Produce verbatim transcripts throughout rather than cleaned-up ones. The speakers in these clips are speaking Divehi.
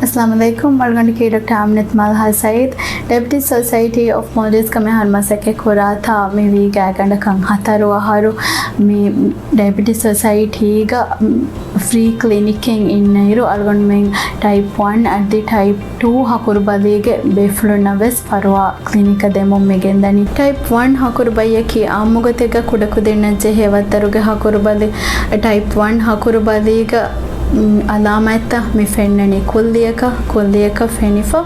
އައްސަލާމު ޢަލައިކުމް. އަޅުގަނޑަކީ ޑޮކްޓަރ އާމިނަތު މަލްހާ ސައީދު. ޑަޔަބެޓިސް ސޮސައިޓީ އޮފް މޯލްޑިވްސް ކަމެއް ހަރު މަސައްކަތް ކުރާތާ މި ވީ ގާތްގަނޑަކަށް ހަތަރު އަހަރު މި ޑަޔަބެޓިސް ސޮސައިޓީގަ ފްރީ ކްލިނިކެއް އިންނައިރު، އަޅުގަނޑުމެން ޓައިޕް ވަން އަދި ޓައިޕް ޓޫ ހަކުރު ބަލީގެ ބޭފުޅުންނަށް ވެސް ފަރުވާ ކްލިނިކަށް ދެމުން މި ގެންދަނީ. ޓައިޕް ވަން ހަކުރު ބައްޔަކީ އާއްމުގޮތެއްގަ ކުޑަކުދިންނަށް ޖެހޭ ވައްތަރުގެ ހަކުރު ބަލި. ޓައިޕް ވަން ހަކުރު ބަލީގަ، މް، އަލާމާތްތައް މި ފެންނަނީ ކުއްލިއަކަށް، ކުއްލިއަކަށް ފެނިފަ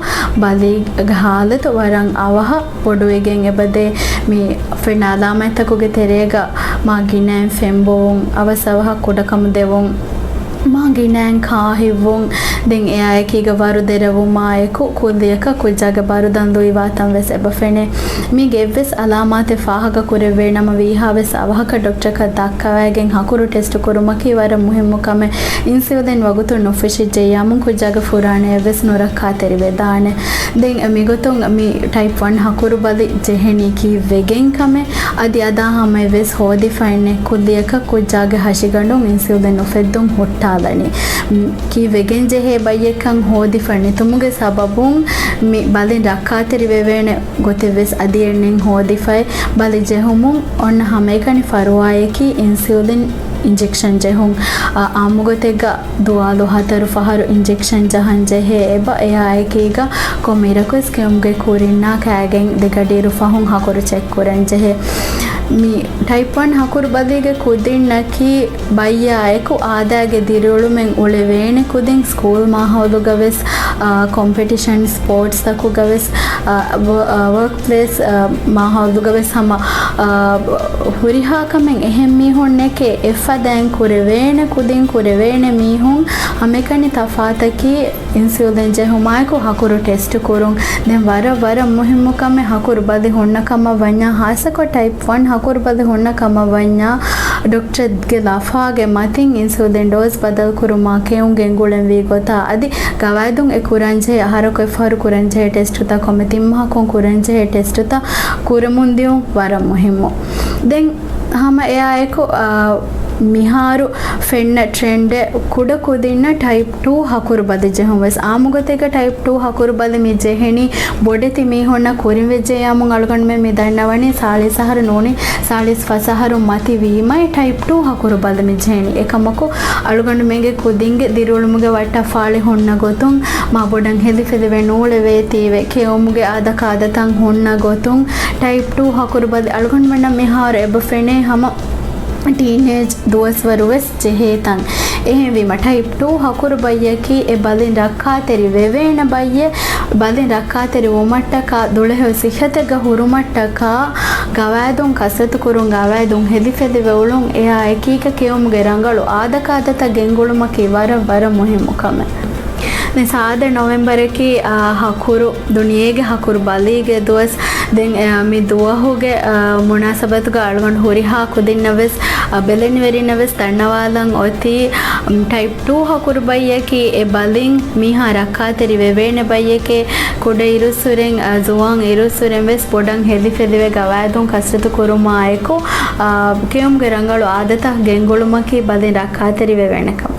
ބަލީގެ ހާލަތު ވަރަށް އަވަހަށް ބޮޑުވެގެން އެބަދޭ. މި ފެންނަ އަލާމާތްތަކުގެ ތެރޭގަ މާ ގިނައިން ފެންބޮވުން، އަވަސް އަވަހަށް ކުޑަކަމު ދެވުން، މާ ގިނައިން ކާހިއްވުން، ދެން އެއާއެކީގަ ވަރު ދެރަވުމާއެކު ކުއްލިއަކަށް ކުއްޖާގެ ބަރުދަން ލުއިވާތަން ވެސް އެބަ ފެނޭ. މީގެ އެއްވެސް އަލާމާތެއް ފާހަގަ ކުރެވޭނަމަ ވީހާވެސް އަވަހަކަށް ޑޮކްޓަރަކަށް ދައްކަވައިގެން ހަކުރު ޓެސްޓު ކުރުމަކީ ވަރަށް މުހިއްމު ކަމެއް. އިންސިއުލިން ވަގުތުން ނުފެށިއްޖެއްޔާމުން ކުއްޖާގެ ފުރާނައެއް ވެސް ނުރައްކާތެރިވެދާނެ. ދެން މިގޮތުން މި ޓައިޕް ވަން ހަކުރު ބަލި ޖެހެނީ ކީއްވެގެން ކަމެއް، އަދި އަދާ ހަމަޔަށް ވެސް ހޯދިފައެއްނެއް ކުއްލިއަކަށް ކުއްޖާގެ ހަށިގަނޑުން އިންސިއުލިން އުފެއްދުން ހުއްޓާލަނީ. މް، ކީއްވެގެން ޖެހޭ ބައްޔެއްކަން ހޯދިފަ ނެތުމުގެ ސަބަބުން މި ބަލިން ރައްކާތެރިވެވޭނެ ގޮތެއް ވެސް އަދި އެންނެން ހޯދިފައި. ބަލި ޖެހުމުން އޮންނަ ހަމައެކަނި ފަރުވާއަކީ އިންސިއުލިން އިންޖެކްޝަން ޖެހުން. އާ، އާއްމުގޮތެއްގަ ދުވާލު ހަތަރު ފަހަރު އިންޖެކްޝަން ޖަހަން ޖެހޭ އެބަ. އެއާއެކީގަ ކޮންމެ އިރަކުވެސް ކެއުމުގެ ކުރިންނާ ކާގެން ދެ ގަޑިއިރު ފަހުން ހަކުރު ޗެކް ކުރަން ޖެހޭ. މި ޓައިޕް ވަން ހަކުރު ބަލީގެ ކުދިންނަކީ ބައްޔާއެކު އާދައިގެ ދިރިއުޅުމެއް އުޅެވޭނެ ކުދިން ސްކޫލް މާހައުލުގަ ވެސް، އާ، ކޮމްޕެޓިޝަން ސްޕޯޓްސްތަކުގަ ވެސް، އާ، ވަ-، އާ، ވަރކް ޕްލޭސް، އާ، މާހައުލުގަ ވެސް ހަމަ، އާ، ހުރިހާ ކަމެއް އެހެން މީހުންނެކޭ އެއްފަދައިން ކުރެވޭނެ ކުދިން ކުރެވޭނެ މީހުން ހަމައެކަނި ތަފާތަކީ އިންސިއުލިން ޖެހުމާއެކު ހަކުރު ޓެސްޓު ކުރުން. ދެން ވަރަށް، ވަރަށް މުހިއްމު ކަމެއް ހަކުރު ބަލި ހުންނަ ކަމަށް ވަންޏާ، ހާއްސަކޮށް ޓައިޕް ވަން ހަކުރު ބަލި ހުންނަ ކަމަށް ވަންޏާ، ޑޮކްޓަރގެ ލަފާގެ މަތިން އިންސިއުލިން ޑޯޒް ބަދަލު ކުރުމާ ކެއުން ގެންގުޅެން ވީ ގޮތާ އަދި ގަވާއިދުން އެ ކުރަންޖެހޭ އަހަރަކު އެއްފަހަރު ކުރަންޖެހޭ ޓެސްޓުތައް ކޮންމެ ތިން މަހަކުން ކުރަންޖެހޭ ޓެސްޓުތައް ކުރަމުން ދިޔުން ވަރަށް މުހިއްމު. ދެން ހަމަ އެއާއެކު، އާ، މިހާރު ފެންނަ ޓްރެންޑެއް ކުޑަ ކުދިންނަށް ޓައިޕް ޓޫ ހަކުރު ބަލި ޖެހުން ވެސް. އާއްމުގޮތެއްގަ ޓައިޕް ޓޫ ހަކުރު ބަލި މި ޖެހެނީ ބޮޑެތި މީހުންނަށް ކުރިން ވެއްޖެއްޔާމުން އަޅުގަނޑުމެން މި ދަންނަވަނީ ސާޅީސް އަހަރު ނޫނީ ސާޅީސް ފަސް އަހަރު މަތި ވީމައި ޓައިޕް ޓޫ ހަކުރު ބަލި މި ޖެހެނީ. އެކަމަކު އަޅުގަނޑުމެންގެ ކުދިންގެ ދިރިއުޅުމުގެ ވައްޓާފާޅި ހުންނަ ގޮތުން، މާ ބޮޑަށް ހެލިފެލިވެ ނޫޅެވޭތީވެ، ކެއުމުގެ އާދަކާދަތައް ހުންނަ ގޮތުން، ޓައިޕް ޓޫ ހަކުރު ބަލި އަޅުގަނޑުމެންނަށް މިހާރު އެބަ ފެނޭ ހަމަ ޓީނޭޖް ދުވަސްވަރު ވެސް ޖެހޭތަން. އެހެންވީމަ، ޓައިޕް ޓޫ ހަކުރު ބައްޔަކީ އެ ބަލިން ރައްކާތެރި ވެވޭނެ ބައްޔެއް. ބަލިން ރައްކާތެރި ވުމަށްޓަކާ، ދުޅަހެޔޮ ސިއްހަތެއްގަ ހުރުމަށްޓަކާ، ގަވާއިދުން ކަސްރަތު ކުރުން، ގަވާއިދުން ހެލިފެލިވެ އުޅުން، އެއާ އެކީގަ ކެއުމުގެ ރަނގަޅު އާދަކާދަތައް ގެންގުޅުމަކީ ވަރަށް، ވަރަށް މުހިއްމު ކަމެއް. ދެން ސާދަ ނޮވެމްބަރަކީ، އާ، ހަކުރު، ދުނިޔޭގެ ހަކުރު ބަލީގެ ދުވަސް. ދެން، އާ، މި ދުވަހުގެ، އާ، މުނާސަބަތުގަ އަޅުގަނޑު ހުރިހާ ކުދިންނަށް ވެސް، އާ، ބެލެނިވެރިންނަށް ވެސް ދަންނަވާލަން އޮތީ، އަމް، ޓައިޕް ޓޫ ހަކުރު ބައްޔަކީ އެ ބަލިން މީހާ ރައްކާތެރި ވެވޭނެ ބައްޔެކޭ. ކުޑަ އިރުއްސުރެން، އާ، ޒުވާން އިރުއްސުރެން ވެސް ބޮޑަށް ހެލިފެލިވެ ގަވާއިދުން ކަސްރަތު ކުރުމާއެކު، އާ، ކެއުމުގެ ރަނގަޅު އާދަތައް ގެންގުޅުމަކީ ބަލިން ރައްކާތެރި ވެވޭނެ ކަމެއް.